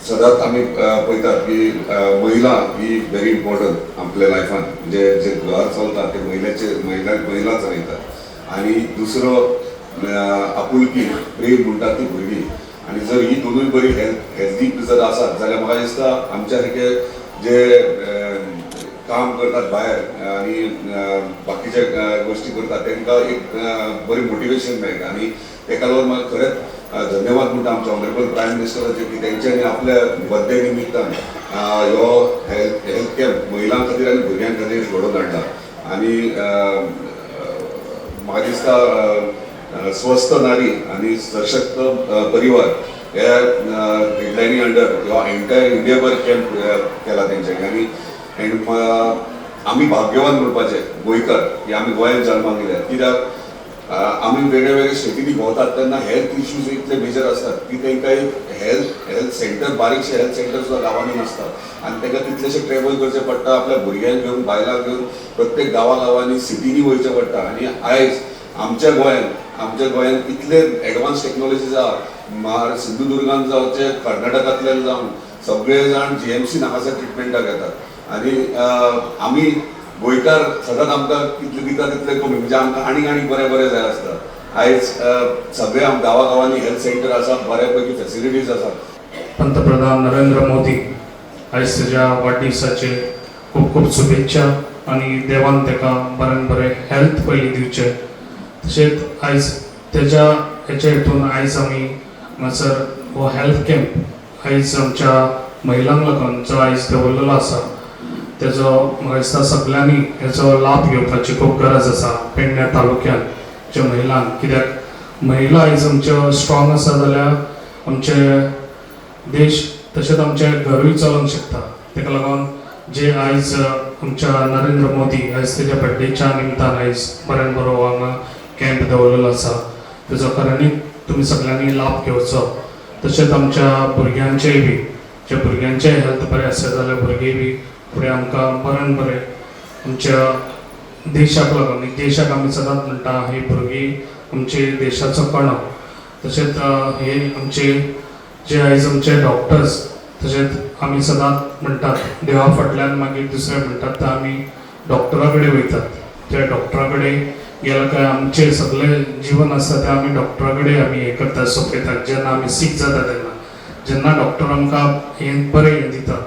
सदांच आमी पळयतात की महिला ही व्हेरी इम्पॉर्टंट आपल्या लायफान. म्हणजे जे घर चलता ते महिलेचे, महिला महिला चलयतात आनी दुसरो आपुलकी, प्रेम म्हणटात ती भुरगीं. आनी जर ही दोनूय बरी हेल्थी जर आसात जाल्यार म्हाका दिसता आमच्या सारके जे काम करतात भायर आनी बाकीचे गोश्टी करतात, तांकां एक बरी मोटिवेशन मेळटा. आनी ताका लागून म्हाका खरेंच धन्यवाद म्हणटा आमच्या ऑनरेबल प्रायम मिनिस्टराचे की तेंच्यांनी आपल्या बर्थडे निमित्तान ह्यो हेल्थ कॅम्प महिलां खातीर आनी भुरग्यां खातीर घडोवन हाडला. आनी म्हाका दिसता स्वस्थ नारी आनी सशक्त परिवार ह्या हेडलायनी अंडर ह्यो एंटायर इंडियाभर कॅम्प केला तेंच्यांनी. आनी एंड आमी भाग्यवान म्हणपाचें गोंयकार की आमी गोंयांत जल्माक येयल्यात, कित्याक आमी वेगळे वेगळे स्टेटींनी भोंवतात तेन्ना हेल्थ इश्यूज इतले मेजर आसतात की तांकां एक हेल्थ सेंटर, बारीकशे हेल्थ सेंटर सुद्दां गांवांनी नासतात आनी तांकां तितलेशे ट्रॅवल करचें पडटा, आपल्या भुरग्यांक घेवन, बायलांक घेवन प्रत्येक गांवा गांवांनी, सिटींनी वयचें पडटा. आनी आयज आमच्या गोंयांत इतले एडवान्स टॅक्नॉलॉजीज आहा, मार सिंधुदुर्गान जावचे, कर्नाटकांतल्यान जावन सगळे जाण जीएमसी हांगासर ट्रिटमेंटाक येतात. आनी आमी गोंयकार सदांच आमकां कितले दिता तितले कमी, म्हणजे आमकां आनीक आनीक बरें बरें जाय आसता. आयज सगळे गांवा गांवांनी हेल्थ सेंटर आसा, बऱ्या पैकी फेसिलिटीज आसा. पंतप्रधान नरेंद्र मोदी, आयज तेज्या वाडदिसाचे खूब खूब शुभेच्छा आनी देवान ताका बऱ्यान बरें हेल्थ पयलीं दिवचें. तशेंच आयज तेज्या हेच्या हितून आयज आमी हांगासर हो हेल्थ कॅम्प आयज आमच्या महिलांक लागून जो आयज दवरलेलो आसा, तेजो म्हाका दिसता सगल्यांनी हेचो लाभ घेवपाची खूब गरज आसा पेडण्या तालुक्यात ज्या महिलांक. कित्याक महिला आयज आमच्यो स्ट्रॉंग आसा जाल्यार आमचे देश तशेंच आमचें घरूय चलोवंक शकता. ताका लागून जे आयज आमच्या नरेंद्र मोदी, आयज तेज्या बड्डेच्या निमतान आयज बऱ्यान बरो हांगा कॅम्प दवरलेलो आसा, तेजो खऱ्यांनी तुमी सगल्यांनी लाभ घेवचो. तशेंच आमच्या भुरग्यांचेय बी, जे भुरग्यांचेय हेल्थ बरें आसता जाल्यार भुरगीं बी फुडें आमकां बऱ्यान बरें आमच्या देशाक लागून, एक देशाक आमी सदांच म्हणटा, ही भुरगीं आमचे देशाचो कणो. तशेंच हे आमचे जे आयज आमचे डॉक्टर्स, तशेंच आमी सदांच म्हणटात देवा फाटल्यान मागीर दुसरें म्हणटात ते आमी डॉक्टरा कडेन वयतात. त्या डॉक्टरा कडेन गेले काय आमचें सगळें जिवन आसता तें आमी डॉक्टरा कडेन आमी हें करता, सोंपयतात. जेन्ना आमी सीक जाता तेन्ना, जेन्ना डॉक्टर आमकां हें बरें हें दिता.